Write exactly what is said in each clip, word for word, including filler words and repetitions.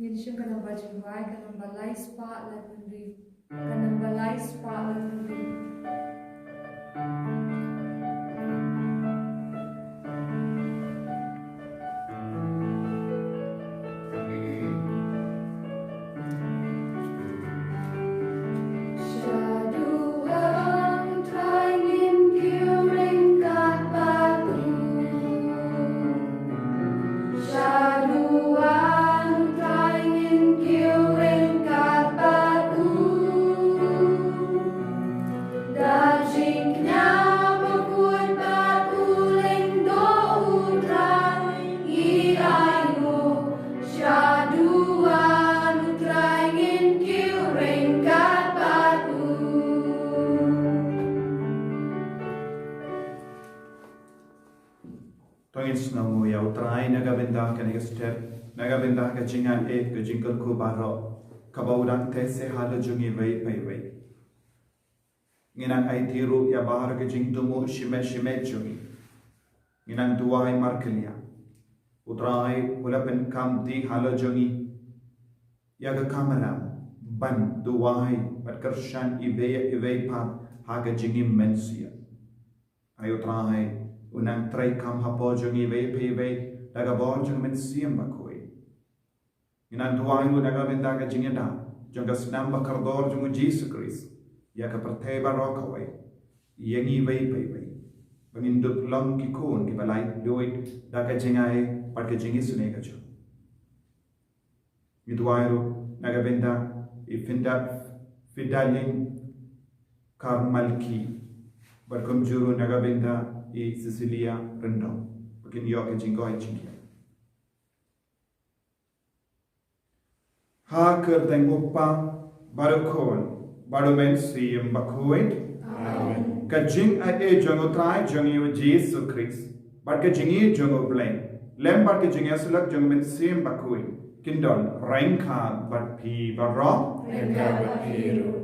Ngin shim ka namba jingduwai, ka namba lai spah laiphew hynriew. Ka namba lai spah laiphew hynriew. Shaduh U Trai ngin kiew ryngkat bad u. Shaduh U Trai ngin kiew ryngkat bad u. Da jingkñia bakhuid bad u lyngdoh U Trai, ngi ainguh. Shaduh U Trai ngin kiew ryngkat bad u. To ngin sngewnguh ïa U Trai na ka bynta kane ka step, na ka bynta ka jingaiei, ka jingkyrkhu baroh kaba u dang teh sha la jong ngi iwei pa iwei. Ngi nang aiti ruh ïa baroh ki jingthmu shimet shimet jong ngi. Ngi nang duwai markylliang. U Trai u la pynkham dih halor jong ngi ïa ka kamram ban duwai bad kyrshan iwei iwei pat ha ka jingim mynsiem. Ai U Trai, u nang treikam hapoh jong ngi iwei pa iwei da ka bor jong U Mynsiem Bakhuid. Ngi nang duwai ruh na ka bynta ka jingïada jong ka snam bakordor jong U Jisu Khrist ïa ka pyrthei baroh kawei, ïa ngi iwei pa iwei, ba ngin dup long ki khun kiba laitluid da ka jingaiei bad ka jingisynei ka jong u. Ngi duwai ruh na ka bynta i Finda, Fidalin Karmalki, bad kumjuh ruh na ka bynta i Cecilia Ryndong, ba kin ïoh ka jingkoit jingkhiah. Ha ka kyrteng U Kpa, bad U Khun, bad U Mynsiem Bakhuid. Amen. Ka jingaiei jong U Trai jong ngi U Jisu Khrist, bad ka jingïeit jong U Blei, lem bad ka jingïasyllok jong U Mynsiem Bakhuid, kin don ryngkat bad phi baroh. Ryngkat bad phi ruh.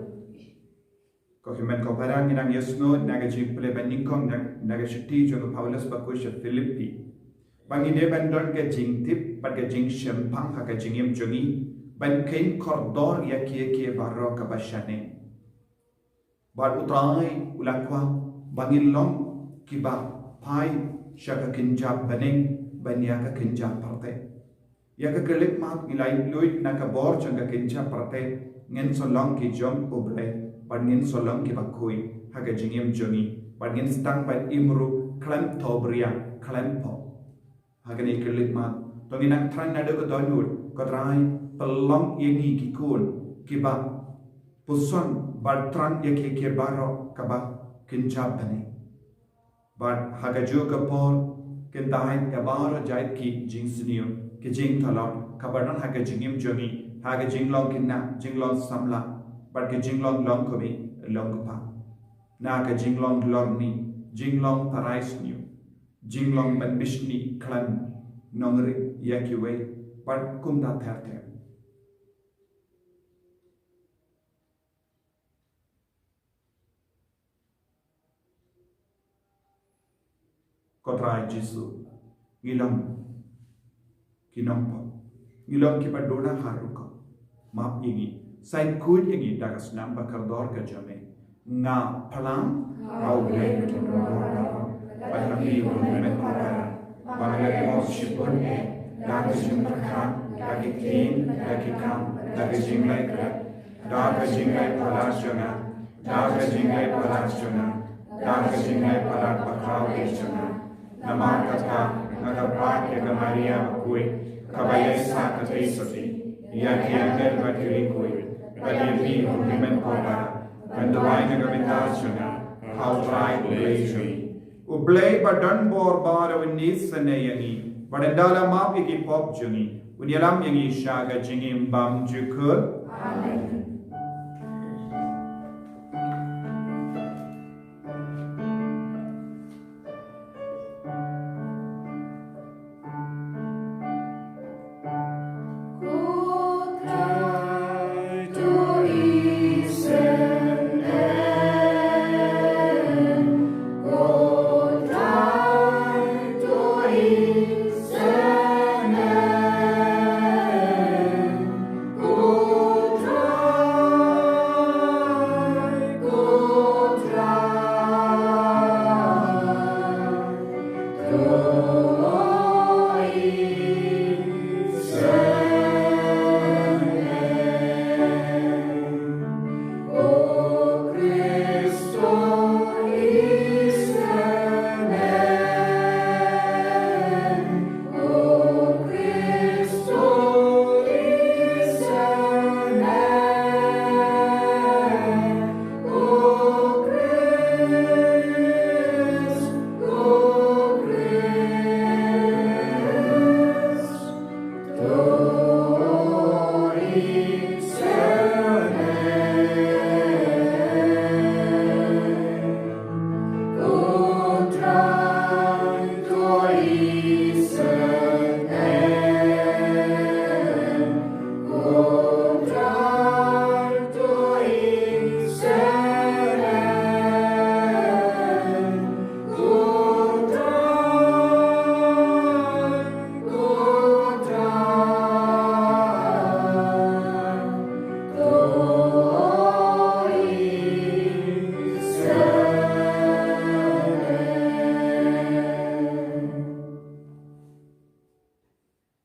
Ko hynmen ko para, ngi nang ïasnoh na ka jingpule banyngkong na, na ka shithi jong u Paulus ba khuid sha Philippi. Ba ngi dei ban don ka jingtip bad ka jingshemphang ha ka jingim jong ngi, ban kheiñ kordor ïa kiei kiei baroh kaba shane. Bad U Trai u la kwah ba ngin long kiba phai sha ka kynja bneng ban ïa ka kynja pyrthei. Ïa ka khyllipmat ngi laitluid na ka bor jong ka kynja pyrthei, ngin sa long ki jong U Blei, bad ngin sa long kiba khuid ha ka jingim jong ngi, bad ngin sdang ban im ruh khlem thohbria, khlem pop. Ha kane ka khyllipmat, to ngin nang thrang naduh ka dohnud, ko Trai, pynlong ïa ngi ki khun kiba puson bad thrang ïa kiei kiei baroh kaba kynja bneng. Bad ha kajuh ka por, kyntait ïa baroh jait ki jingsniew, ki jingtlot kaba don ha ka jingim jong ngi, ha ka jinglong khynnah, jinglong samla, bad ka jinglong longkmie, longkpa. Na ka jinglong lorni, jinglong tharai sniew, jinglong ban bishni khlem nongrim ïa kiwei, bad kumta ter ter. Ko Trai Jisu, ngi long ki nongpop, ngi long kiba duna ha rukom. Map ïa ngi, sait khuid ïa ngi da ka snam ba kordor ka jong me. Nga phlang ha U Blei Uba Kordor, bad ha phi ko hynmen ko para, ba nga leh pop shibun eh, da ka jingpyrkhat, da ka ktien, da ka kam, da ka jingleh klet, da ka jingleh palat jong nga, da ka jingleh palat jong nga, da ka jingleh palat bakhraw eh jong nga. Namar kata, nga kyrpad ïa ka Maria bakhuid, kaba ïaisah katei sati, ïa ki angel bad ki riewkhuid, bad ïa phi ko hynmen ko para, ban duwai na ka bynta jong nga ha U Trai U Blei jong ngi. U Blei ba don bor baroh un isynei ïa ngi, bad un da la map ïa ki pop jong ngi, un ïalam ïa ngi sha ka jingim bymjukut. Amen.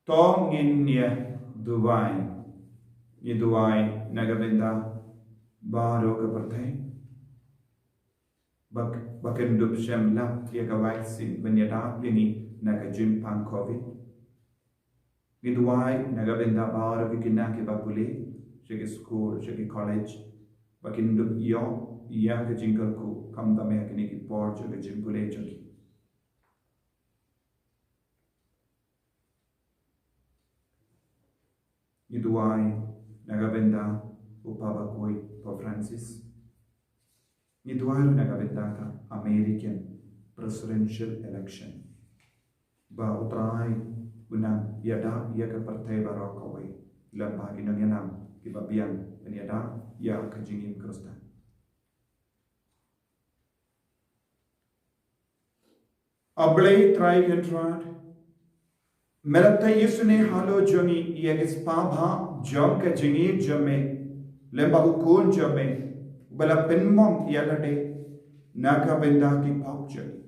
To ngin ïa duwai. Ngi duwai na ka bynta baroh ka pyrthei. Ba, ba kin dup shem lap ïa ka vaccine ban ïada ïa ngi na ka jingpang covid. Ngi duwai na ka bynta baroh ki khynnah kiba pule sha ki skul, sha ki college, ba kin dup ïoh ïa ka jingkyrkhu khamtam ha kine ki por jong ka jingpule jong ki. Ngi duwai na ka bynta u Papa bakhuid, Pope Francis. Ngi duwai ruh na ka bynta ka American presidential election, ba U Trai un nang ïada ïa ka pyrthei baroh kawei lem bad ki nongïalam kiba biang ban ïada ïa ka jingim Khristan. A Blei Trai Kynrad, me la tei isynei halor jong ngi ïa ki spah bha jong ka jingïeit jong me lem bad u Khun jong me, uba la pynmong ïa lade na ka bynta ki pop jong ngi.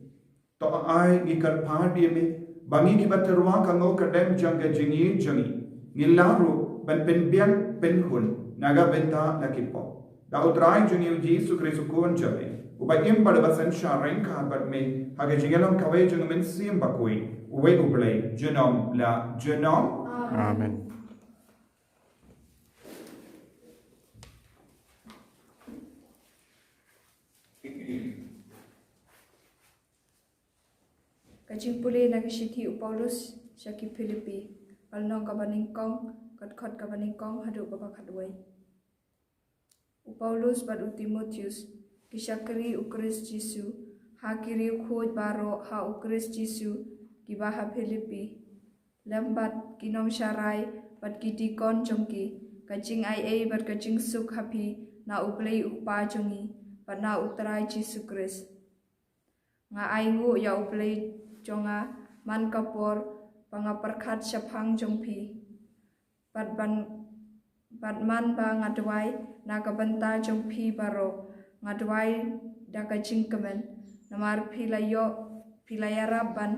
To ai ngi kyrpad ïa me ba ngi kiba tyrwa ka ngewkyrdem jong ka jingïeit jong ngi, ngin lah ruh ban pynbiang pynhun na ka bynta la ki pop. Da U Trai jong ngi U Jisu Khrist U Khun jong me, uba im bad uba synshar ryngkat bad me ha ka jingïalam kawei jong U Mynsiem Bakhuid, uwei U Blei, junom la junom. Amen. Ka jingpule na ka shithi u Paulus sha ki Philippi, ka lynnong kaba nyngkong, ka dkhot kaba nyngkong haduh kaba khatwei. U Paulus bad u Timotheus, ki shakri U Khrist Jisu, ha ki riewkhuid baroh ha U Khrist Jisu kiba ha Philippi, lem bad ki nongsharai bad ki dikon jong ki, ka jingaiei bad ka jingsuk ha phi na U Blei U Kpa jong ngi bad na U Trai Jisu Khrist. Nga ainguh ïa U Blei jong nga man ka por ba nga pyrkhat shaphang jong phi, bad ban, bad man ba nga duwai na ka bynta jong phi baroh, nga duwai da ka jingkmen, namar phi la ïoh, phi la ïarap ban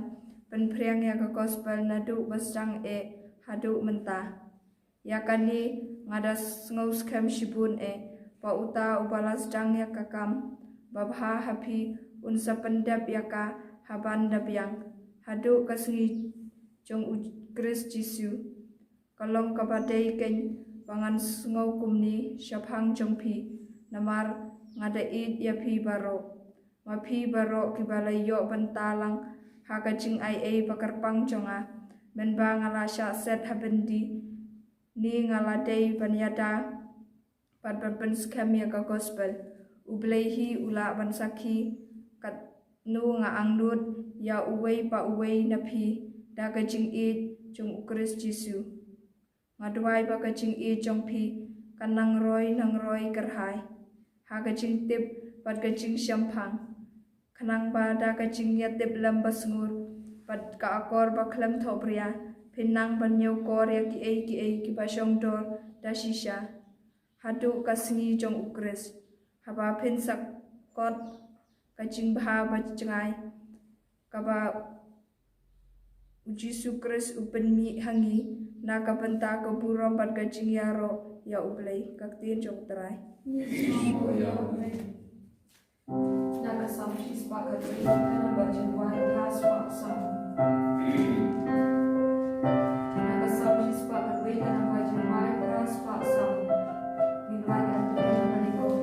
pynphriang ïa ka gospel naduh ba sdang eh haduh mynta. Ïa kane nga da sngewskhem shibun eh ba uta uba la sdang ïa ka kam babha ha phi un sa pyndep ïa ka ha ban da biang haduh ka sngi jong U Khrist Jisu. Ka long kaba dei keiñ ba ngan sngew kumne shaphang jong phi, namar nga da ïeit ïa phi baroh. Ma phi baroh kiba la ïoh bynta lang ha ka jingaiei ba kyrpang jong nga, mynba nga la shah set ha byndi, ne nga la dei ban ïada bad ban pynskhem ïa ka gospel. U Blei hi u lah ban sakhi katno nga angnud ïa uwei pa uwei na phi da ka jingïeit jong U Khrist Jisu. Nga duwai ba ka jingïeit jong phi kan nang roi nang roi kyrhai ha ka jingtip bad ka jingshemphang, khnang ba da ka jingïatiplem basngur bad ka akor ba khlem thohbria, phin nang ban ñiewkor ïa kiei kiei kiba shongdor da shisha, haduh ka sngi jong U Khrist, haba phin sa kot ka jingbha ba jngai, kaba U Jisu Khrist u pynmih ha ngi na ka bynta ka burom bad ka jingïaroh ïa U Blei. Ka ktien jong U Trai. Na ka Salm shispah khatwei, ka namba jingwai, ka spah ka Salm. Na ka Salm shispah khatwei, ka namba jingwai, ka spah ka Salm. Ngin wai ka ktien ba nyngkong.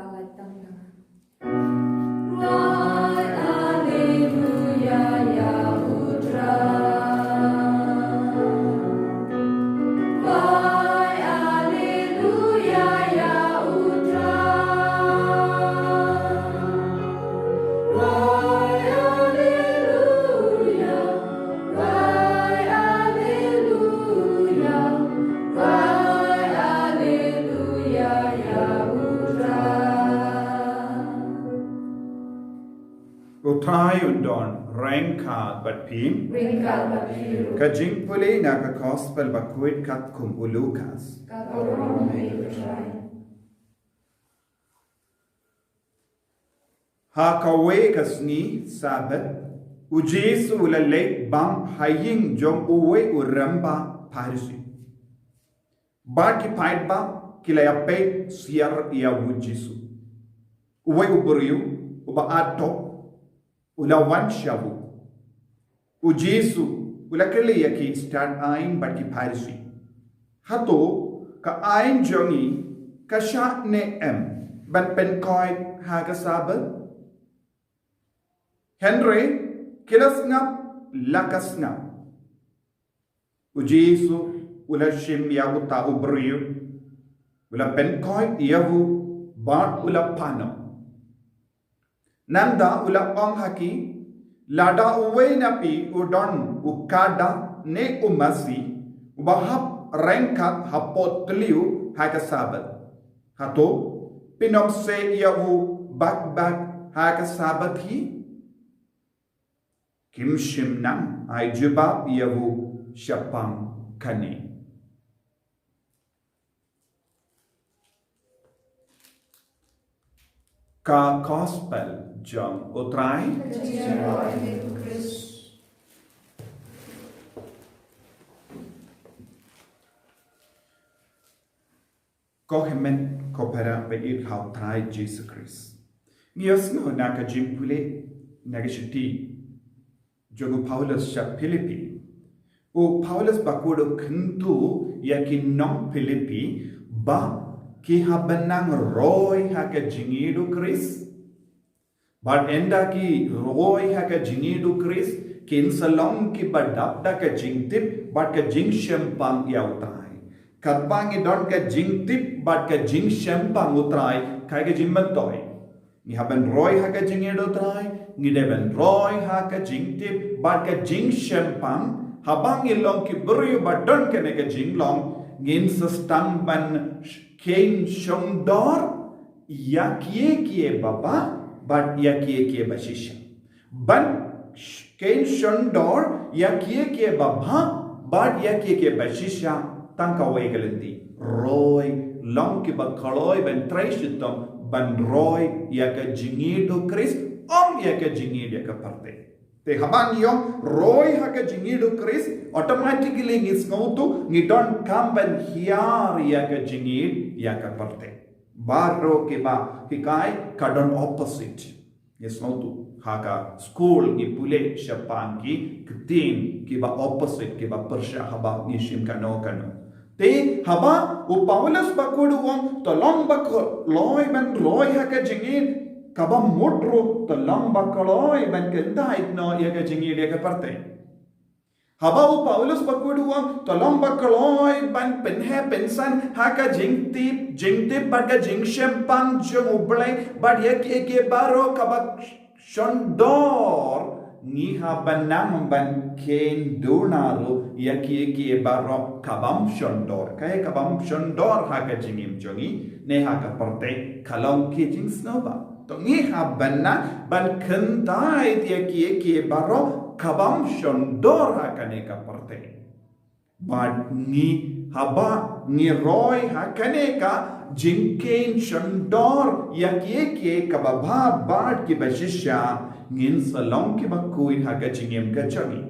Lai tang na. Wai, alleluia, ïa u Trai. Wai, alleluia, ïa u Trai. Wai, alleluia. Wai, alleluia. Wai, alleluia, ïa u Trai. U Trai un don ryngkat bad phi. Ryngkat bad phi ruh. Ka jingpule na ka Gospel bakhuid katkum u Lukas. Ka burom ïa u Trai. Ha kawei ka sngi Sabbath, u Jisu u la leit bam ha ïing jong uwei u rangbah Pharisi. Bad ki paidbah ki la ïapeit syiar ïa u Jisu. Uwei u briew uba adoh u la wan sha u. U Jisu u la kylli ïa ki stad aiñ bad ki Pharisi, hato ka aiñ jong ngi ka shah ne em ban pynkoit ha ka Sabbath? Hynrei ki la sngap la ka sngap. U Jisu u la shim ïa uta u briew, u la pynkoit ïa u bad u la pynnoh. Nangta u la ong ha ki, lada uwei na phi u don u kada ne u masi uba hap ryngkat hapoh tliw ha ka Sabbath, hato phin ym sei ïa u bak bak ha ka Sabbath hi? Kim shym nang ai jubab ïa u shaphang kane. Ka Gospel jong u Trai. Ko hynmen ko para ba ïeit ha u Trai Jisu Khrist. Ngi ïohsngew na ka jingpule na ka shithi jong u Paulus sha Philippi. U Paulus bakhuid u kyntu ïa ki nong Philippi ba ki hap ban nang roi ha ka jingïeit u Khrist. Bad ynda ki roi ha ka jingïeit u Khrist, kin sa long kiba dap da ka jingtip bad ka jingshemphang ïa u Trai. Katba ngi don ka jingtip bad ka jingshemphang u Trai, kaei ka jingmyntoi? Ngi hap ban roi ha ka jingïeit u Trai, ngi dei ban roi ha ka jingtip bad ka jingshemphang. Haba ngi long ki briew ba don kane ka jinglong, ngin sa sdang ban sh-, kheiñ shongdor ïa kiei kiei ba bha bad ïa kiei kiei ba shisha. Ban sh-, kheiñ shongdor ïa kiei kiei ba bha bad ïa kiei kiei ba shisha, tang kawei ka lynti. Roi, long kiba kloi ban trei shitom ban roi ïa ka jingïeit u Khrist, ym ïa ka jingïeit ïa ka pyrthei. Te haba ngi ong roi ha ka jingïeit u Khrist, automatically ngi sngewthuh ngi donkam ban hiar ïa ka jingïeit ïa ka pyrthei. Baroh kiba hikai ka don opposite. Ngi sngewthuh ha ka skul ngi pule shaphang ki ktien kiba opposite, kiba pyrshah haba ngi shim kano kano. Te haba u Paulus bakhuid u ong to long ba kloi ban roi ha ka jingïeit, kaba mut ruh to long ba kloi ban kyntait noh ïa ka jingïeit ïa ka pyrthei. Haba u Paulus bakhuid u ong to long ba kloi ban pynheh pynsan ha ka jingtip, jingtip bad ka jingshemphang jong u Blei bad ïa kiei kiei baroh kaba shongdor, ngi hap ban nang ban kheiñ duna ruh ïa kiei kiei baroh kabym shongdor. Kaei kabym shongdor ha ka jingim jong ngi ne ha ka pyrthei, ka long ki jingsngewbha. To ngi hap ban nang ban kyntait ïa kiei kiei baroh kabym shongdor ha kane ka pyrthei. Bad ngi haba ngi roi ha kane ka jingkheiñ shongdor ïa kiei kiei kaba bha bad kiba shisha, ngin sa long kiba khuid ha ka jingim ka jong ngi.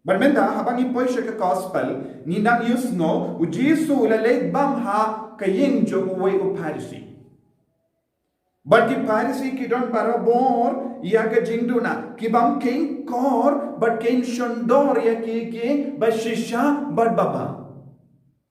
Bad mynta haba ngi poi sha ka Gospel, ngi nang ïohsngew u Jisu u la leit bam ha ka ïing jong uwei u Pharisi. Bad ki Pharisi ki don barabor ïa ka jingduna, kibym kheiñ kor bad kheiñ shongdor ïa kiei kiei ba shisha bad ba bha.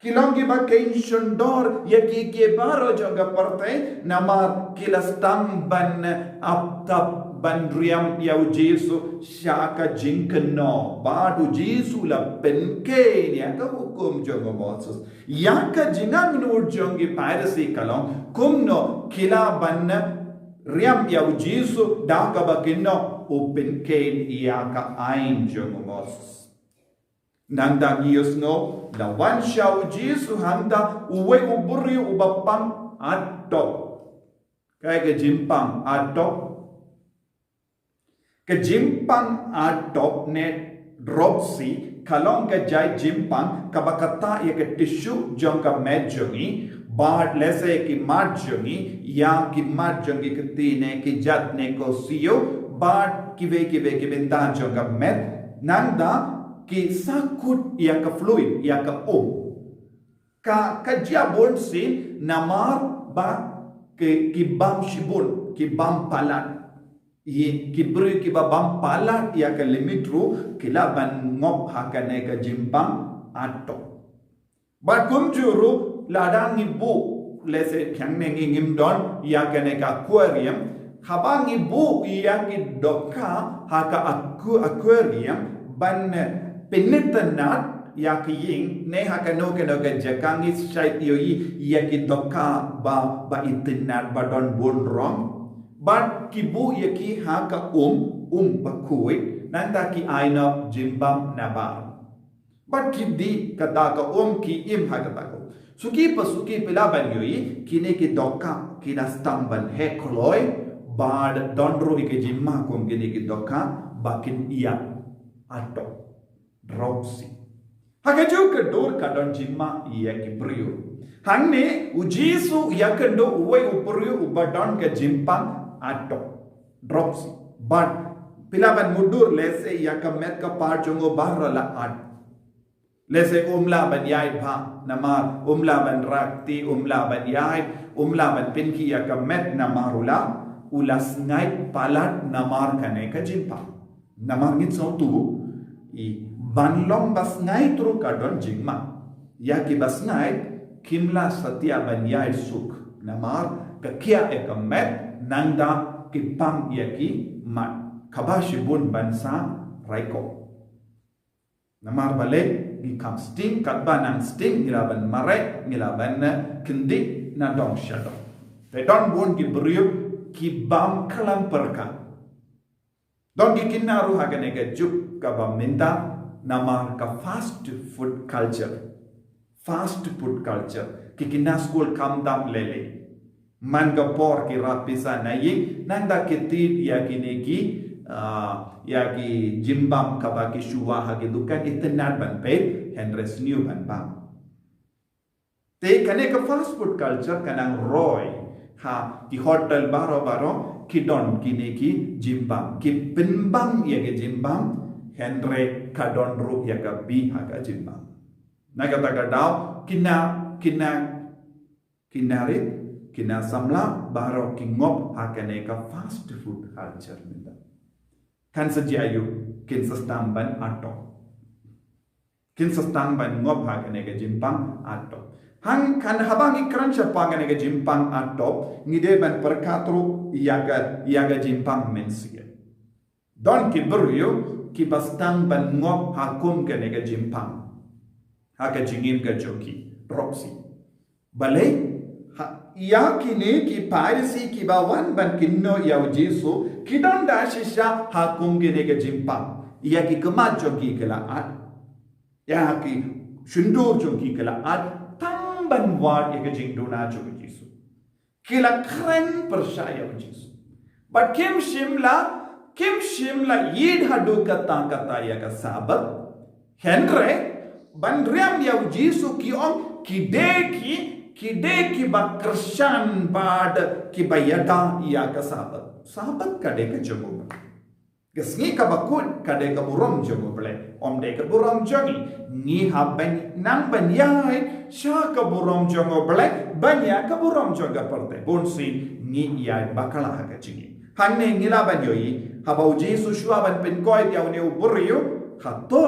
Ki long kiba kheiñ shon dor ïa ki, ki baroh jong ka pyrthei, namar ki la sdang ban ap tap ban riam ïa u Jisu sha ka jingkynnoh, bad u Jisu la pynkheiñ ïa ka hukum jong u Moses. Ïa ka jingangnud jong ki Pharisi ka long, kumno ki lah ban riam ïa u Jisu da kaba kynnoh, u pynkheiñ ïa ka aiñ jong u Moses. Nangta ngi ïohsngew, la wan sha u Jisu hangta uwei u briew uba pang adop. Kaei ka jingpang adop? Ka jingpang adop ne dropsy ka long ka jait jingpang kaba ktah ïa ka tissue jong ka met jong ngi, bad lehse ki mat jong ngi, ïa ki mat jong ki kti ne ki jat ne ko siew, bad kiwei kiwei ki bynta jong ka met, nangta ki sakut ïa ka fluid, ïa ka um. Ka, ka jia bun sien namar ba ki, ki bam shibun, ki bam palat. Ïa ki briew kiba bam palat ïa ka limit ruh, ki lah ban ngop ha kane ka jingpang adop. Bad kumjuh ruh, lada ngi buh, lehse, hangne ngi ngim don ïa kane ka aquarium, haba ngi buh ïa ki dohkha ha ka aqu-, aquarium ban pynitynnad ïa ki ïing, ne ha kano kano ka jaka ngi shait ïohi ïa ki dohkha ba, ba itynnad ba don bun rong. Bad ki buh ïa ki ha ka um, um bakhuid, nangta ki ai noh jingbam nabar. Bad ki dih kata ka um, ki im ha kata ka um. Suki pa suki phi lah ban ïohi, kine ki dohkha ki da sdang ban heh kloi, bad don ruh ïa ka jingma kum kine ki dohkha ba kin ïap adop, dropsy. Ha kajuh ka dur ka don jingma ïa ki briew. Hangne u Jisu ïakynduh uwei u briew uba don ka jingpang adop, dropsy. Bad phi lah ban mutdur lehse ïa ka met ka par jong u baroh la at. Lehse um lah ban ïaid bha namar, um lah ban rah kti, um lah ban ïaid, um lah ban pynkhih ïa ka met namar u la, u la sngaid palat namar kane ka jingpang. Namar ngin sngewthuh, i ban long ba sngaid ruh ka don jingma. Ïa kiba sngaid kim lah satia ban ïaid suk namar ka khiah ïa ka met, nangta ki pang ïa ki mat. Kaba shibun ban sa raikhoh. Namar balei, ngi kham sting, katba nang sting ngi lah ban mareh, ngi lah ban, eh, kyndit na dong sha dong. Te don bun ki briew ki bam khlem pyrkhat. Don ki kynnoh ruh ha kane ka juk kaba mynta namar ka fast food culture. Fast food culture. Ki kynnoh skul kham dap lei lei. Man ka por ki rah pisa na ïing, nangta ki tied ïa kine ki, ah, ïa ki jingbam kaba ki shu wah ha ki dukan, itynnad ban peit, hynrei sniew ban bam. Te kane ka fast food culture ka nang roi ha ki hotel baroh baroh, ki don kine ki jingbam, ki pynbam ïa ki jingbam, hynrei ka don ruh ïa ka bih ha ka jingbam. Na kata ka daw, kine, kine, kine rit, kine samla baroh ki ngop ha kane ka fast food culture mynta. Kan sa jia aiu, kin sa sdang ban adop. Kin sa sdang ban ngop ha kane ka jingpang adop. Hangkan haba ngi kren shaphang kane ka jingpang adop, ngi dei ban pyrkhat ruh ïa ka, ïa ka jingpang mynsiem. Don ki briew kiba sdang ban ngop ha kum kane ka jingpang. Ha ka jingim ka jong ki, dropsy. Balei, ha, ïa kine ki Pharisi kiba wan ban kynnoh ïa u Jisu, ki don da shisha ha kum kine ki jingpang. Ïa ki khmat jong ki ki la at. Ïa ki shyntur jong ki ki la at. Tang ban wad ïa ka jingduna jong u Jisu. Ki la kren pyrshah ïa u Jisu. Bad kim shym la, kim shym la ïeit haduh katta katta ïa ka Sabbath. Hynrei, ban riam ïa u Jisu ki ong, ki dei ki, ki dei kiba kyrshan bad kiba ïada ïa ka Sabbath. Sabbath ka dei ka jong u Blei. Ka sngi kaba kut ka dei ka burom jong u Blei. Ym dei ka burom jong ngi. Ngi hap ban nang ban ïaid sha ka burom jong u Blei, ban ïa ka burom jong ka pyrthei. Bun sien ngi ïaid bakla ha ka jingim. Hangne ngi lah ban ïohi, haba u Jisu shuwa ban pynkoit ïa une u briew, hato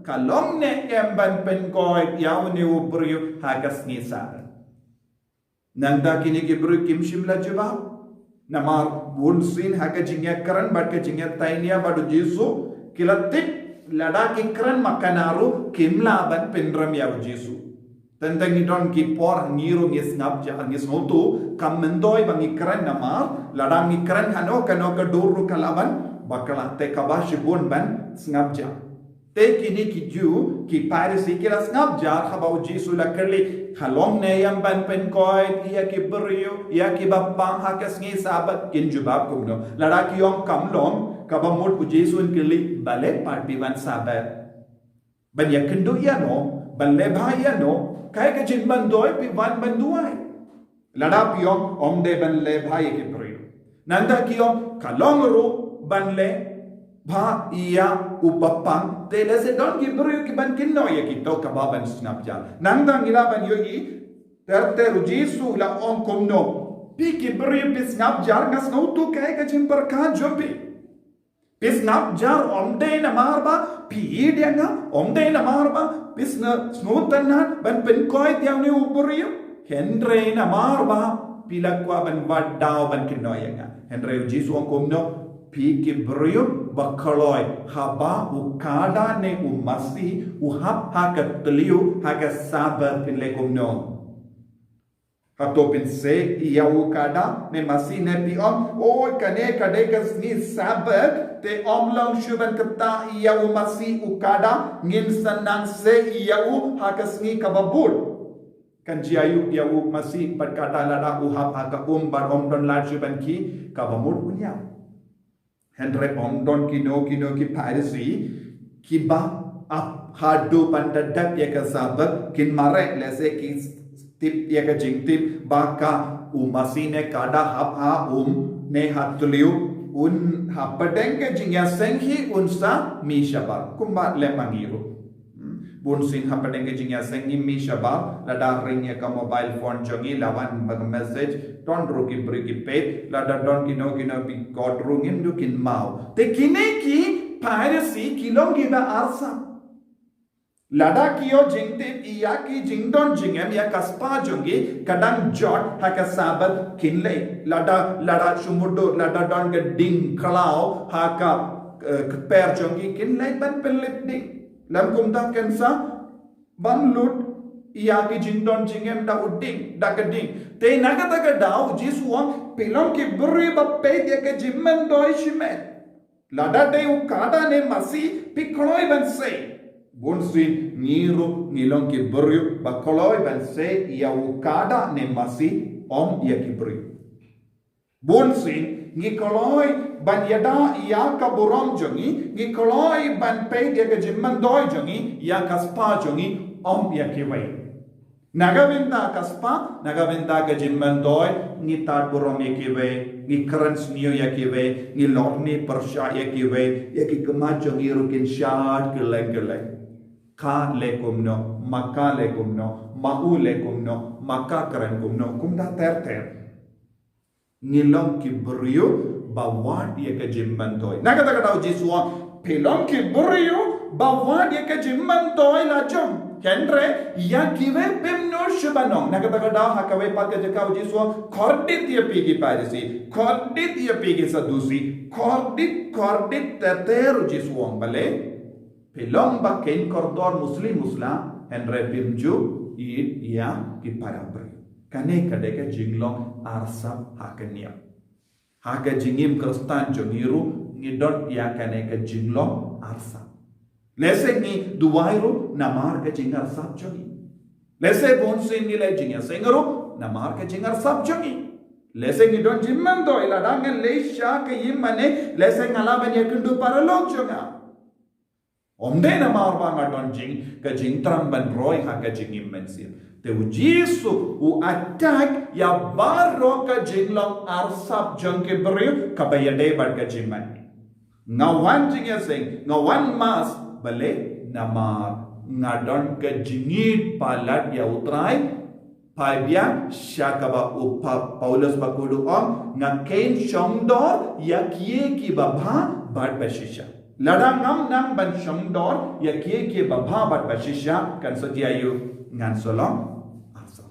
Ka long ne em ban pynkoit ïa une u briew ha ka sngi Sabbath? Nangta kine ki briew kim shym la jubab. Namar bunsien ha ka jingïakren bad ka jingïatainia bad u Jisu, ki la tip lada ki kren ma kane ruh kim lah ban pynrem ïa u Jisu. Tang tang ngi don ki por ngi ruh ngi sngap jar, ngi sngewthuh kam myntoi ba ngi kren namar lada ngi kren hano kano ka dur ruh ka lah ban bakla, te kaba shibun ban sngap jar. Te kine ki Jiw, ki Pharisi ki la sngap jar haba u Jisu u la kylli, ka long ne em ban pynkoit ïa ki briew, ïa kiba pang ha ka sngi Sabbath? Kin jubab kumno? Lada ki ong kam long, kaba mut u Jisu un kylli, balei pat phi wan Sabbath? Ban ïakynduh ïano, ban leh bha ïano, kaei ka jingmyntoi phi wan ban duwai? Lada phi ong, ym dei ban leh bha ïa ki briew. Nangta ki ong, ka long ruh ban leh bha ïa uba pang. Te lehse don ki briew kiban kynnoh ïa ki, to kaba ban sngap jar. Nangta ngi lah ban ïohi, ter ter u Jisu u la ong kumno, phi ki briew phi sngap jar, nga sngewthuh kaei ka jingpyrkhat jong phi. Phi sngap jar ym dei namar ba phi ïeit ïa nga, ym dei namar ba phi sngewtynnat ban pynkoit ïa une u briew. Hynrei namar ba phi la kwah ban wad daw ban kynnoh ïa nga. Hynrei u Jisu u ong kumno, phi ki briew ba kloi, haba u kada ne u masi u hap ha ka tliu ha ka Sabbath, phin leh kumno? Hato phin sei ïa u kada ne masi, ne phi ong, oi, kane ka dei ka sngi Sabbath, te ym long shuh ban ktah ïa u masi u kada, ngin sa nang sei ïa u ha ka sngi kaba bud. Kan jia aïu ïa u masi bad kada lada u hap ha ka um bad ym don lad shuh ban khie? Kaba mut un ïap. Hynrei ym don kino kino ki Pharisi kiba ap haduh ban da dep ïa ka Sabbath, kin mareh lehse ki tip ïa ka jingtip ba ka u masi ne kada hap ha um ne ha tliu, un hapdeng ka jingïaseng hi un sa mih shabar. Kumba leh ma ngi ruh. Hmm. Bunsien hapdeng ka jingïaseng ngim mih shabar, lada ring ïa ka mobile phone jong ngi la wan ba ka message, don ruh ki briew ki peit, lada don kino kino phi kot ruh ngim duh kin maw. Te kine ki Pharisi ki long kiba arsap. Lada ki ïoh jingtip ïa ki jingdon jingem ïa ka spah jong ki ka dang jot ha ka Sabbath, kin leit. Lada, lada shu mudui, lada don ka ding khlaw ha ka, eh, kper jong ki, kin leit ban pynlip ding. Lym kumta kan sa bam lut ïa ki jingdon jingem da u ding, da ka ding. Te na kata ka daw u Jisu u ong, phi long ki briew ba peit ïa ka jingmyntoi shimet. Lada dei u kada ne masi phi kloi ban sei, bunsien ngi ruh ngi long ki briew ba kloi ban sei ïa u kada ne masi, ym ïa ki briew. Bunsien ngi kloi ban ïada ïa ka burom jong ngi, ngi kloi ban peit ïa ka jingmyntoi jong ngi, ïa ka spah jong ngi, ym ïa kiwei. Na ka bynta ka spah, na ka bynta ka jingmyntoi, ngi tad burom ïa kiwei, ngi kren sniew ïa kiwei, ngi lorni pyrshah ïa kiwei, ïa ki khmat jong ngi ruh kin shad kylleng kylleng. Ka leh kumno, ma ka leh kumno, ma u leh kumno, ma ka kren kumno, kumta ter ter. Ngi long ki briew ba wad ïa ka jingmyntoi. Na kata ka daw u Jisu u ong, phi long ki briew ba wad ïa ka jingmyntoi la jong. Hynrei ïa kiwei phim nud shuh ban ong. Na kata ka daw ha kawei pat ka jaka u Jisu u ong, kordit ïa phi ki Pharisi, kordit ïa phi ki Sadusi, kordit, kordit ter ter u Jisu u ong, balei? Phi long ba kheiñ kordor musli musla, hynrei phim ju ïeit ïa ki para briew. Kane ka dei ka jinglong arsap ha ka niam. Ha ka jingim Khristan jong ngi ruh ngi don ïa kane ka jinglong arsap. Lehse ngi duwai ruh namar ka jingarsap jong ngi. Lehse bunsien ngi leh jingïaseng ruh namar ka jingarsap jong ngi. Lehse ngi don jingmyntoi, lada ngan leit sha ka ïingmane, lehse nga lah ban ïakynduh paralok jong nga. Ym dei namar ba nga don jing, ka jingthrang ban roi ha ka jingim mynsiem. Te u Jisu u attack ïa baroh ka jinglong arsap jong ki briew kaba ïadei bad ka jingmane. Nga wan jingïaseng, nga wan mass, balei? Namar nga don ka jingïeit palat ïa u Trai. Phai biang sha kaba u Pa-, Paulus bakhuid u ong, nga kheiñ shongdor ïa kiei kiba bha bad ba shisha. Lada ngam nang ban shongdor ïa kiei kiei babha bad bashisha, kan sa jia ïa u, ngan sa long arsap.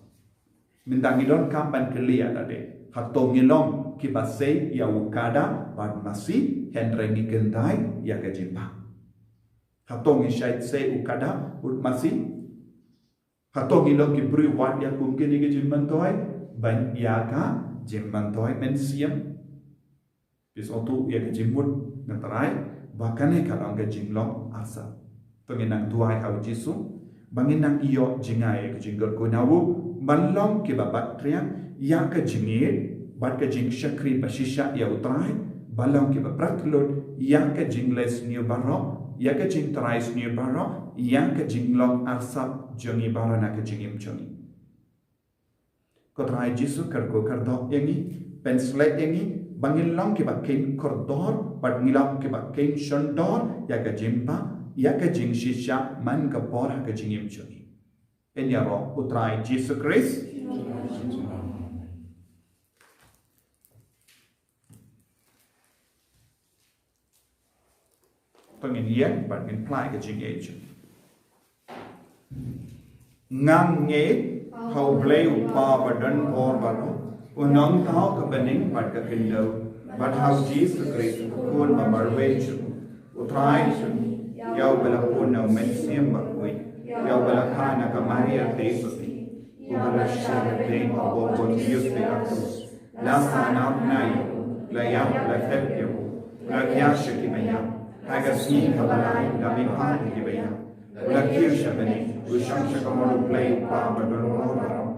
Mynta ngi donkam ban kylli ïa lade, hato ngi long kiba sei ïa u kada bad masi, hynrei ngi kyntait ïa ka jingpang? Hato ngi shait sei u kada bad masi? Hato ngi long ki briew wad ïa kum kine ki jingmyntoi ban ïa ka jingmyntoi mynsiem? Phi sngewthuh ïa ka jingmut nga trai ba kane ka long ka jinglong arsap. To ngin nang duwai ha u Jisu ba ngin nang ïoh jngai ïa ka jingkyrkhu na u, ban long kiba bat triang ïa ka jingïeit bad ka jingshakri bashisha ïa u Trai, ban long kiba pratlut ïa ka jingleh sniew baroh, ïa ka jingtrai sniew baroh, ïa ka jinglong arsap jong ngi baroh na ka jingim jong ngi. Ko Trai Jisu, kyrkhu kyrdoh ïa ngi, pynshlei ïa ngi ba ngin long kiba kheiñ kordor bad ngin long kiba kheiñ shondor ïa ka jingpang, ïa ka jingshisha man ka por ha ka jingim jong ngi. Ïaroh u Trai Jisu Khrist. To ngin ïeng bad ngin plie ka jingïeit. Nga ngeit ha U Blei U Kpa ba don bor baroh, U Nongthaw ka bneng bad ka khyndew, bad ha U Jisu Khrist U Khun ba marwei jong u, U Trai jong ngi, ïa uba la pun na U Mynsiem Bakhuid, ïa uba la kha na ka Maria Theisotti, uba la shah hapdeng u Pontius Pilatus, la sahnarphna ïa u, la ïap, la thep ïa u, la khiah sha ki baïap, ha ka sngi kaba lai la mihpat ïa ki baïap, la kiew sha bneng, u shong sha ka mon U Blei U Kpa ba don bor baroh.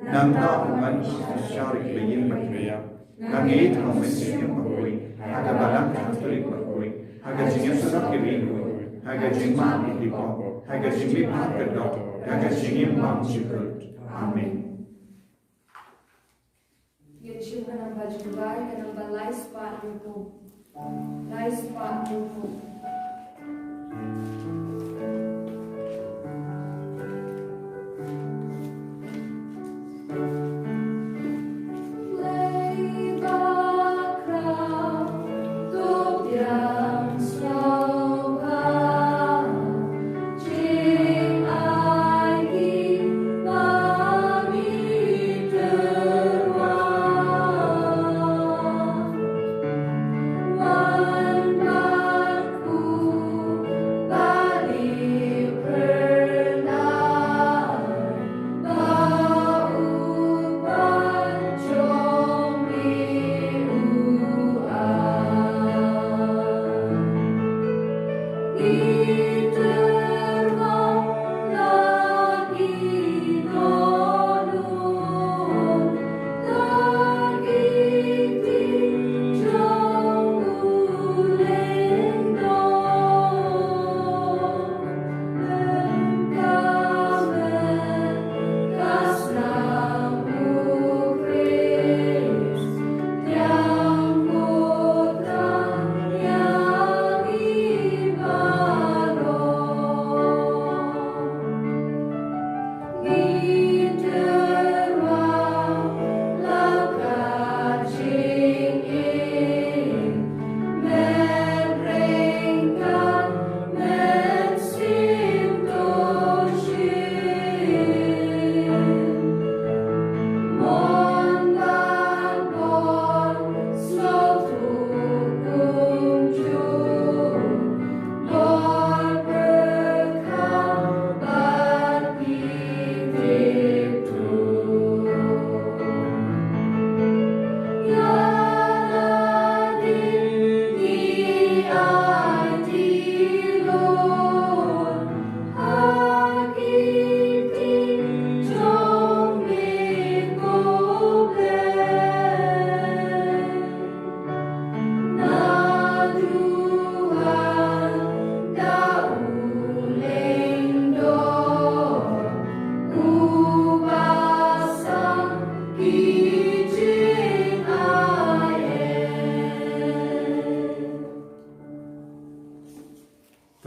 Nangta un wan sha ki ba ïeit bad ki baïap. Nga ngeit ha U Mynsiem Bakhuid, ha ka Balang Katholik bakhuid, ha ka jingïasyllok ki riewkhuid, ha ka jingmap ïa ki pop, ha ka jingmihpat ka doh, ha ka jingim bymjukut. Amen. Ngin shim ka namba jubab, ka namba lai spah hynñiew phew. Lai spah hynñiew phew.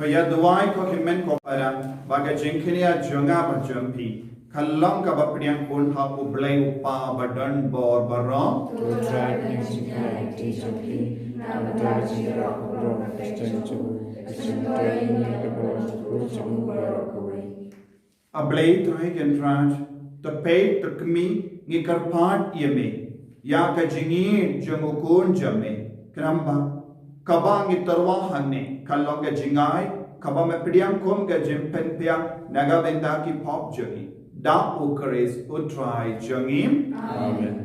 To ïa duwai ko hynmen ko para, ba ka jingkñia jong nga bad jong phi kan long kaba pdiang khun ha U Blei U Kpa ba don bor baroh. To trai ka jingkñia jong phi, na ka bynta jingïarap baroh na ka kyrteng jong u. Jingmyntoi ïa ka bor jong u baroh kawei. A Blei Trai Kynrad, to peit to kmie ngi kyrpad ïa me ïa ka jingïeit jong u khun jong me, khnang ba kaba ngi tyrwa hangne kan long ka jingai kaba me pdiang kum ka jingpynbiang na ka bynta ki pop jong ngi. Da U Khrist U Trai jong ngi. Amen.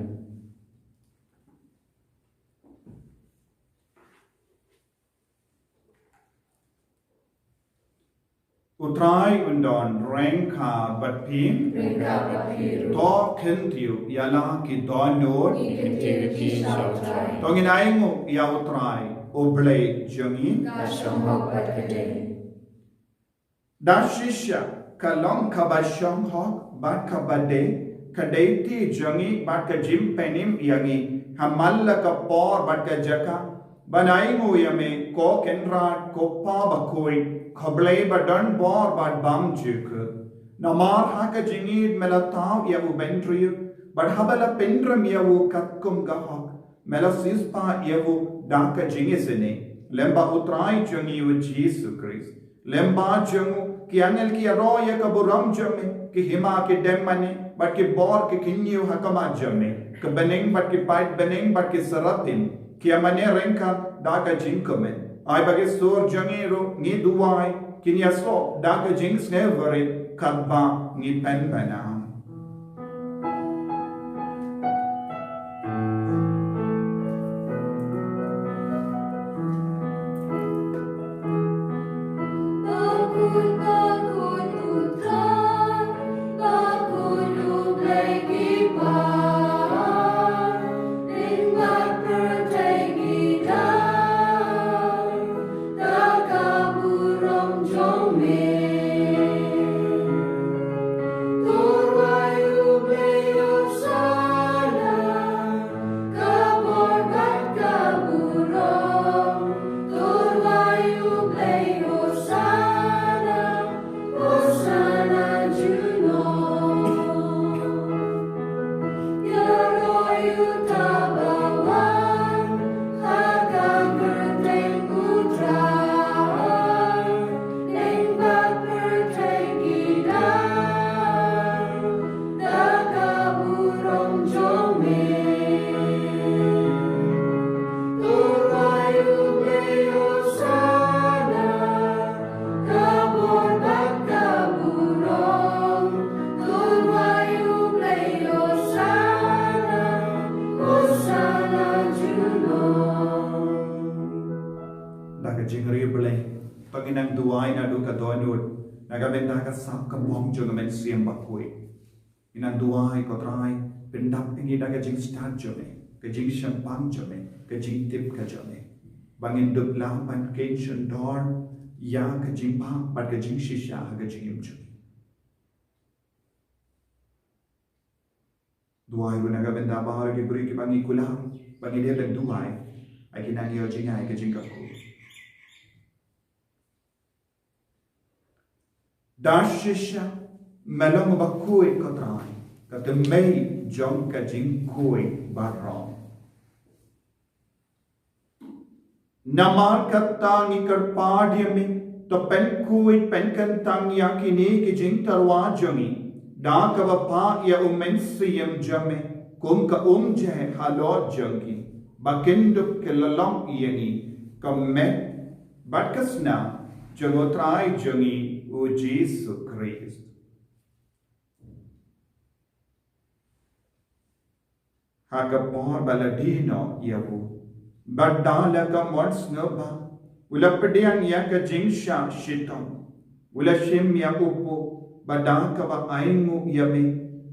U Trai un don ryngkat bad phi. Ryngkat bad phi ruh. To kyntiew ïa la ki dohnud. Ngi kyntiew ïa phi sha U Trai. To ngin ainguh ïa U Trai, U Blei jong ngi. Ka shong hok bad ka dei. Da shisha ka long kaba shong hok bad kaba dei, ka dei ti jong ngi bad ka jingpynim ïa ngi ha man la ka por bad ka jaka ban ainguh ïa me, ko Kynrad, ko Pa bakhuid, ko Blei ba don bor bad bymjukut. Namar ha ka jingïeit me la thaw ïa u bynriew, bad haba la pynrem ïa u katkum ka hok, me la siewspah ïa u da ka jingisynei, lem bad U Trai jong ngi U Jisu Khrist. Lem bad jong u ki angel ki ïaroh ïa ka burom jong me, ki hima ki dem mane bad ki bor ki kyniew ha khmat jong me, ki bneng bad ki paid bneng bad ki seraphin ki ïa mane ryngkat da ka jingkmen. Ai ba ki sur jong ngi ruh, ngi duwai, kin ïasoh da ka jingsngewrit katba ngi pynbna. Da ka jingriewblei, to ngin nang duwai naduh ka dohnud na ka bynta ka sap ka bong jong ka Mynsiem Bakhuid. Ngin nang duwai, ko Trai, pyndap ïa ngi da ka jingstad jong me, ka jingshemphang jong me, ka jingtip ka jong me, ba ngin dup lah ban kheiñ shon dor ïa ka jingpang bad ka jingshisha ha ka jingim jong ngi. Duwai ruh na ka bynta baroh ki briew kiba ngi kular ba ngin ïa duwai, ai kin nang ïoh jngai ka jingkyrkhu. Da shisha me long bakhuid, ko Trai, ka thymmei jong ka jingkhuid baroh. Namar kata ngi kyrpad ïa me, to pynkhuid pynkyntang ïa kine ki jingtyrwa jong ngi da kaba phah ïa u Mynsiem jong me kum ka umjait halor jong ki, ba kin dup ki la long ïa ngi ka met bad ka sna jong u Trai jong ngi u Jisu Khrist. Ha ka por ba la die noh ïa u, bad da la ka mon sngewbha u la pdiang ïa ka jingshah shitom, u la shim ïa u puk, bad da kaba ainguh ïa me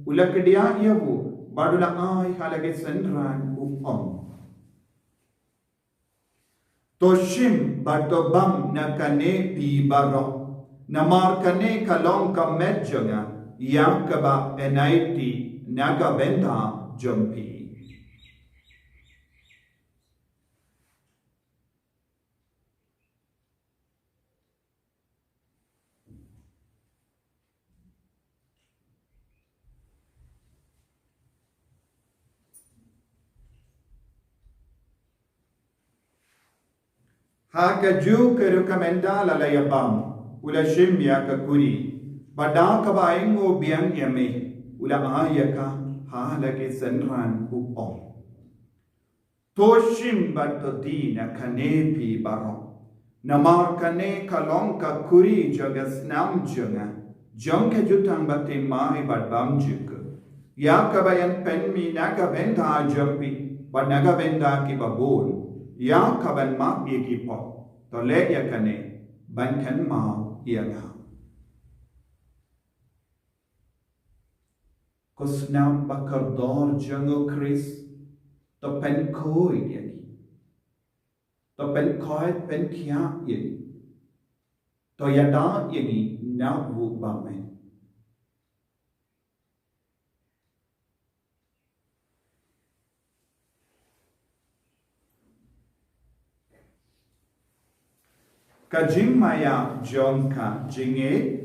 u la kdiah ïa u, bad u la ai ha la ki synran, u ong: To shim bad to bam na kane phi baroh, namar kane ka long ka met jong nga, ïa kaba yn aiti na ka bynta jong phi. Ha kajuh ka rukom ynda la la ïabam, u la shim ïa ka kurim, bad da kaba ainguh biang ïa me, u la ai ïa ka ha la ki synran, u ong: To shim bad to die na kane phi baroh. Namar kane ka long ka kurim jong ka snam jong nga, jong ka jutang bathymmai bad bymjukut, ïa kaba yn pynmih na ka bynta jong phi bad na ka bynta kiba bun, ïa kaban map ïa ki pop. To leh ïa kane ban kynmaw ïa nga. Ko snam ba kordor jong u Khrist, to pynkhuid ïa ngi. To pynkhuid pynkhiah ïa ngi. To ïada ïa ngi na u bymman. Ka jingmaïa jong ka jingïeit.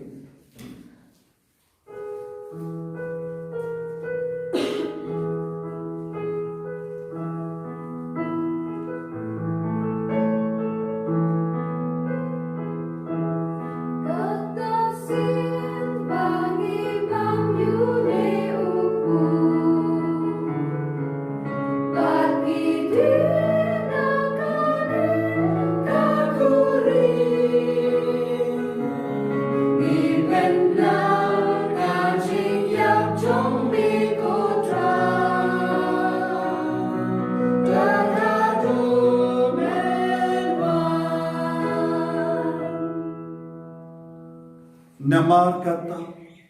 Namar kata,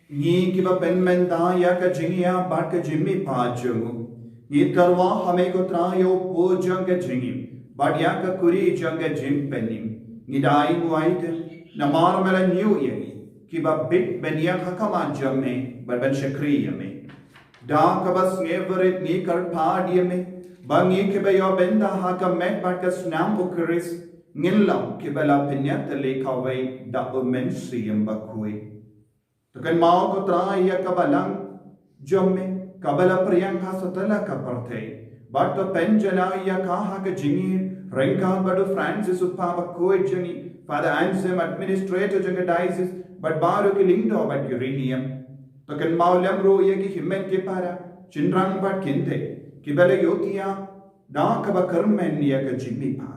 ngi kiba pynmynta ïa ka jingïap bad ka jingmihpat jong u, ngi tyrwa ha me ko Trai ïa u pud jong ka jingim bad ïa ka kurim jong ka jingpynim. Ngi da ainguh ai de, namar me la ñiew ïa ngi kiba bit ban ïeng ha khmat jong me bad ban shakri ïa me. Da kaba sngewrit ngi kyrpad ïa me ba ngi kiba ïoh bynta ha ka met bad ka snam u Khrist ngin long kiba la pynïatylli kawei da u Mynsiem Bakhuid. To kynmaw ko Trai ïa ka balang jong me kaba la pyrshang ha satlak ka pyrthei, bad to pynjlan ïa ka ha ka jingïeit ryngkat bad u Francis u Pha Bakhuid jong ngi, Father Anselm, administrator jong ka diocese, bad baroh ki lyngdoh bad ki riewniam. To kynmaw lem ruh ïa ki hynmen ki para, shynrang bad kynthei kiba la ïohthiah da kaba kyrmen ïa ka jingmihpat.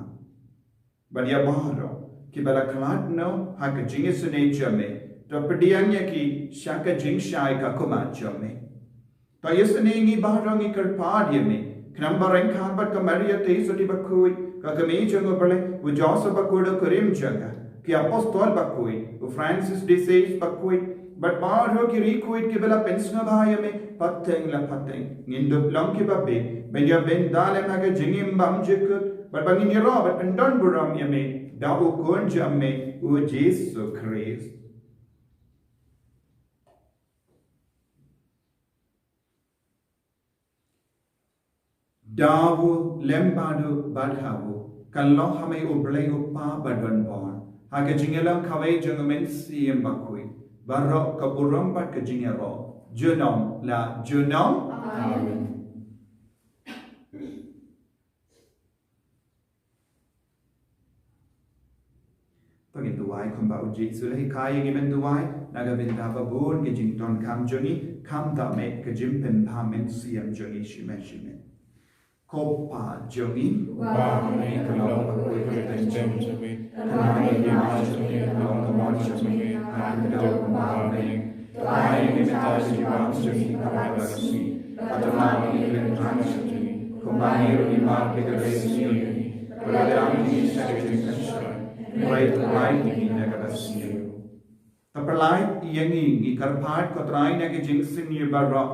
Bad ïa baroh kiba la khlad noh ha ka jingisynei jong me, to pdiang ïa ki sha ka jingshai ka khmat jong me. To ïasnoh ngi baroh ngi kyrpad ïa me, khnang ba ryngkat bad ka Maria Theisotti Bakhuid, ka kmie jong u Blei, u Joseph Bakhuid u kurim jong ka, ki apostol bakhuid, u Francis de Sales Bakhuid, bad baroh ki riewkhuid kiba la pynsngewbha ïa me pateng la pateng, ngin dup long kiba bit ban ïoh bynta lem ha ka jingim bymjukut, bad ba ngin ïaroh bad pyndon burom ïa me da u Khun jong me, u Jisu Khrist. Da u lem bad u bad ha u, kan long ha me u Blei u Kpa badonbor, ha ka jingïalang kawei jong u Mynsiem Bakhuid, baroh ka burom bad ka jingïaroh junom la junom. Amen. To ngin duwai kumba u Jisu u la hikai ïa ngi ban duwai, na ka bynta ba bun ki jingdonkam jong ngi, khamtam eh ka jingpynbha mynsiem jong ngi shimet shimet. Ko Kpa jong ngi, uba ha bneng, ka long bakhuid ka kyrteng jong me, ka nang ïa ka hima jong me, ka long ka mon jong me, ha ka kyrteng jong me. To ai ïa ngi mynta ka jingbam jong ngi ha kawei ka sngi, bad to map ïa ngi ki kynthei jong ngi, kumba ngi ruh ngi map ïa kiba sniew ïa ngi, bad lada ngi sniew ïa ki, hynrei to pynlait ïa ngi na kaba sniew. To pynlait ïa ngi, ngi kyrpad ko Trai na ki jingsniew baroh,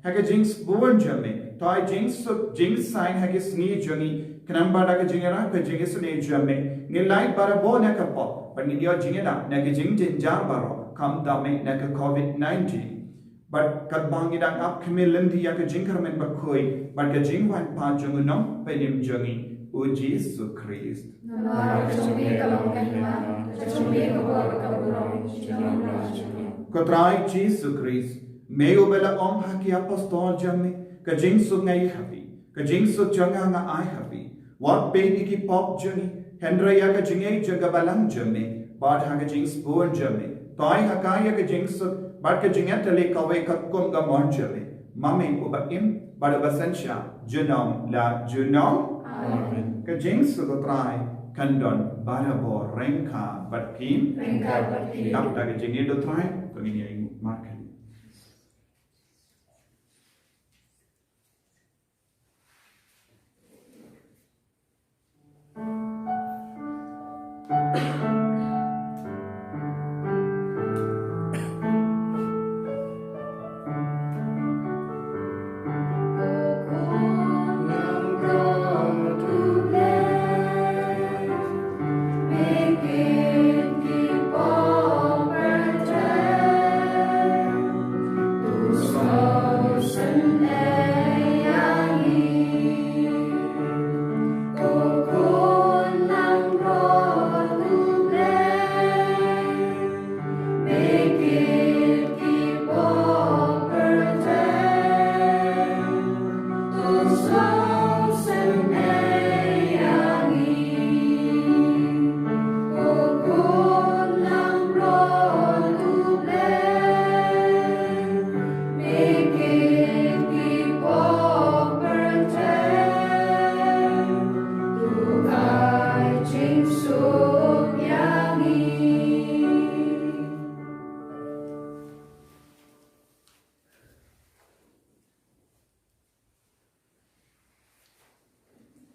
ha ka jingsbun jong me, to ai jingsuk jingsaiñ ha ki sngi jong ngi, khnang ba da ka jingïarap ka jingisynei jong me, ngin lait barabor na ka pop, bad ngin ïoh jingïada na ki jingjynjar baroh, khamtam eh na ka covid nineteen. Bad katba ngi dang ap khmih lynti ïa ka jingkyrmen bakhuid bad ka jingwan pat jong u Nongpynim jong ngi, u Jisu Khrist. Namar ka jong me ka long ka hima, ka jong me ka bor, ka burom, junom la junom. Ko Trai Jisu Khrist, me uba la ong ha ki apostol jong me, ka jingsuk nga ai ha phi, ka jingsuk jong nga nga ai ha phi. Wat peit ïa ki pop jong ngi, Hynrei ïa ka jingïeit jong ka balang jong me, bad ha ka jingsbun jong me, tai ha ka ïa ka jingsuk bad ka jingïatylli kawei ka kum ka mon jong me, ma me uba im bad uba synshar junom la junom. Amen. Ka jingsuk u Trai kan don barabor ryngkat bad phi. Ryngkat bad phi. Nap da ka jingïeit u Trai, to ngin ïa ïeng markhan.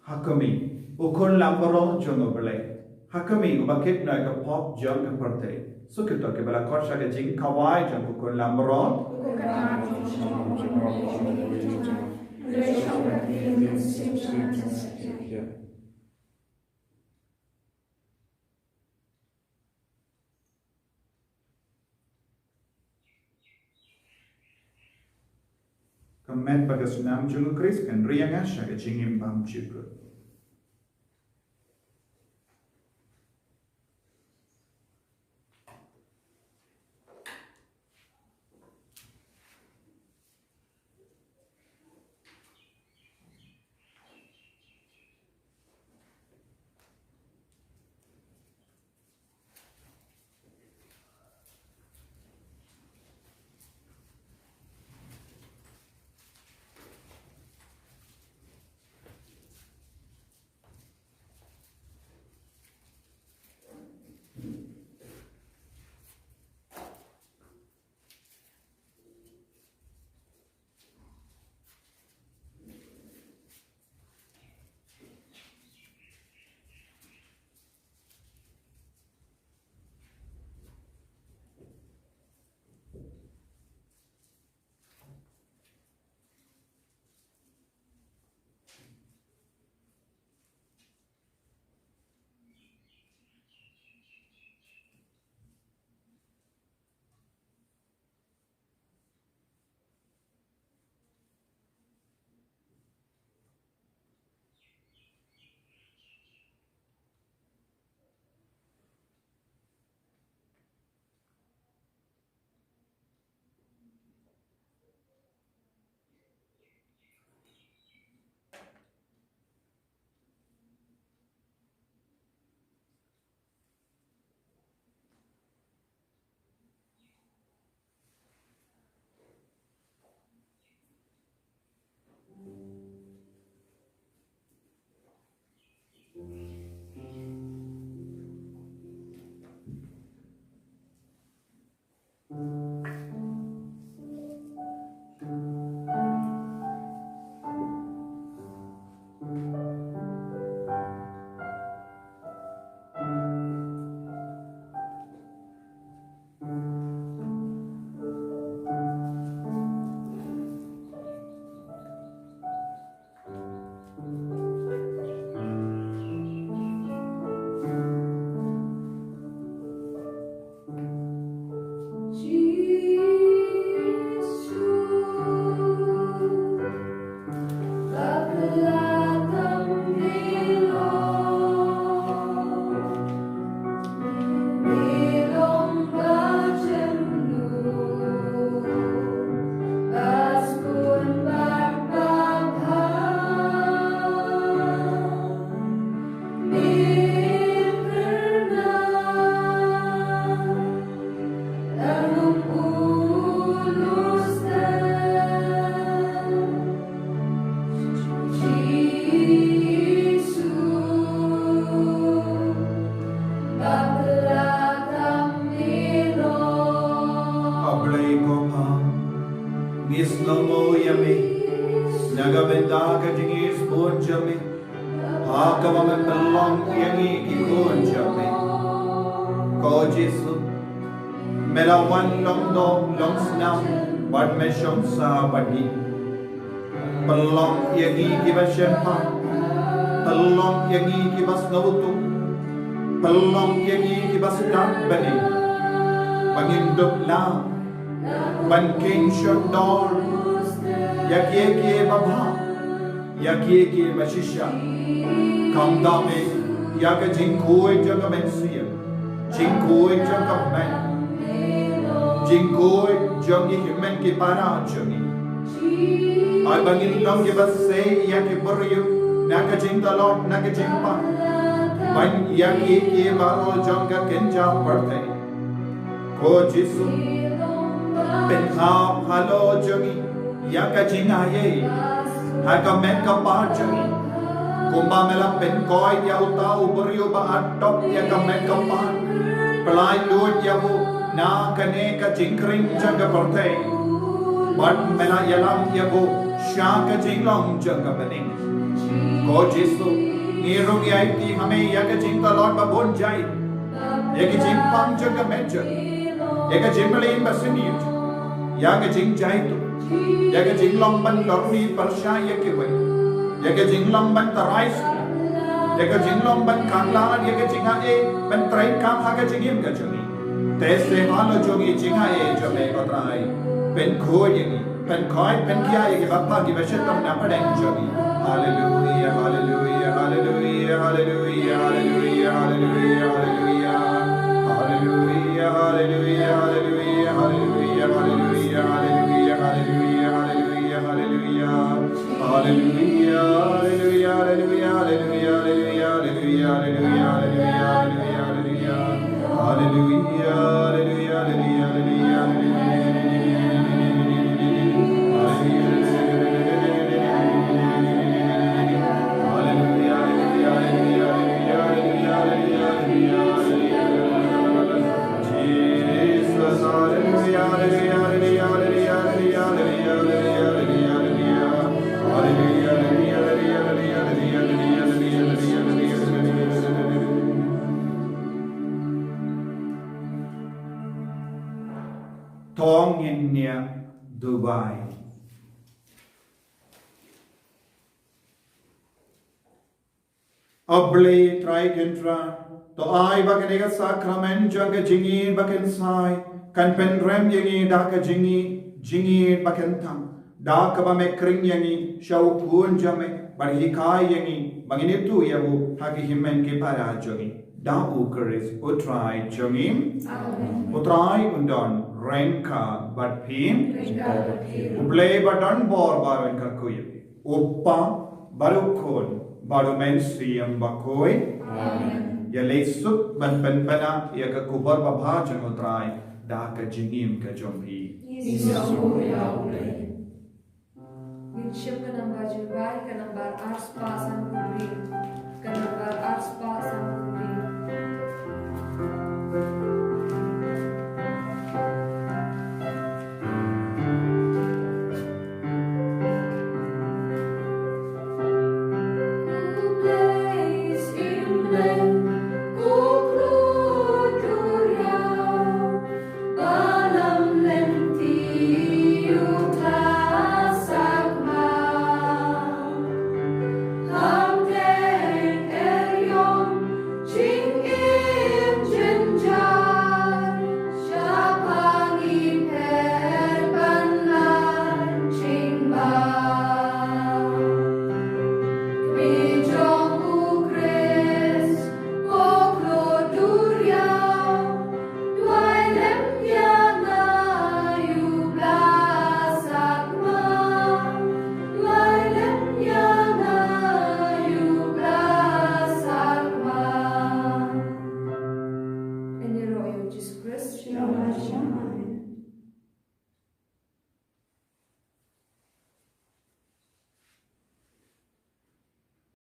Ha khmih, u khun langbrot jong U Blei. Ha khmih, uba kit noh ïa ka pop jong ka pyrthei. Sngewthuh kiba la khot sha ka jingkhawai jong u khun langbrot. Ka met bad ka snam jong u Khrist kan ri ïa nga sha ka jingim bymjukut. Ka bynta ka jingisbun jong me, ha kaba me pynlong ïa ngi ki khun jong me. Ko Jisu, me la wan long doh long snam bad me shong sah bad ngi. Pynlong ïa ngi kiba shemphang, pynlong ïa ngi kiba sngewthuh, pynlong ïa ngi kiba stad bad ngi, ba ngin dup lah ban kheiñ shon dor ïa kiei kiei ba bha, ïa kiei kiei ba shisha. Khamtam eh ïa ka jingkhuid jong ka mynsiem, jingkhuid jong ka met, jingkhuid jong ki hynmen ki para jong ngi. Ai ba ngin long kiba sei ïa ki briew na ka jingtlot, na ka jingpang, ban ïa kiei kiei baroh jong ka kynja pyrthei. Ko Jisu, pynhap halor jong ngi ïa ka jingaiei ha ka met ka par jong ngi, kumba me la pynkoit ïa uta u briew ba atop ïa ka met ka par, pynlait lut ïa u na kane ka jingkring jong ka pyrthei, bad me la ïalam ïa u sha ka jinglong jong ka bneng. Ko Jisu, ngi rung ïaid ha me ïa ka jingtlot ba bun jait, ïa ka jingpang jong ka met jong ngi, ïa ka jingmlien ba sniew, ïa ka jingjaitu, ïa ka jinglong ban lorni pyrshah ïa kiwei, ïa ka jinglong ban tharai sniew, ïa ka jinglong ban khanglad, ïa ka jingaiei ban treikam ha ka jingim ka jong ngi. Te seh halor jong ngi jingaiei jong me ko Trai, pynkhuid ïa ngi. Pynkoit, pynkhia ïa kiba pang kiba shitom na pdeng jong ngi. Haleluia, haleluia, haleluia, haleluia, haleluia, haleluia, haleluia. Haleluia, haleluia, haleluia, haleluia, haleluia, haleluia, haleluia, haleluia, haleluia. Haleluia, haleluia, haleluia, haleluia, haleluia, haleluia, haleluia, haleluia. Haleluia, haleluia, haleluia, haleluia, haleluia. Jesus, haleluia, haleluia, haleluia. Thong ngin niah duwai. A Blei Trai Kynrad, to ai ba kane ka sakramen jong ka jingïeit ba kynsai kan pynrem ïa ngi da ka jingïeit, jingïeit ba kynthang, da kaba me kring ïa ngi sha u Khun jong me, bad hikai ïa ngi ba ngin ïathuh ïa u ha ki hynmen ki para jong ngi. Da u Khrist u Trai jong ngi. Amen. U Trai un don ryngkat bad phi. Ryngkat bad phi. U Blei ba don bor baroh un kyrkhu ïa phi. U Kpa, bad u Khun, bad u Mynsiem Bakhuid. Amen. Ïaleh suk ban pynpaw ïa ka khubor babha jong u Trai da ka jingim ka jong phi. Ngin shim ka namba jingbai, ka namba arspah sanphew hynriew. Ka namba arspah sanphew hynriew. Ïaroh ïa u Jisu Khrist.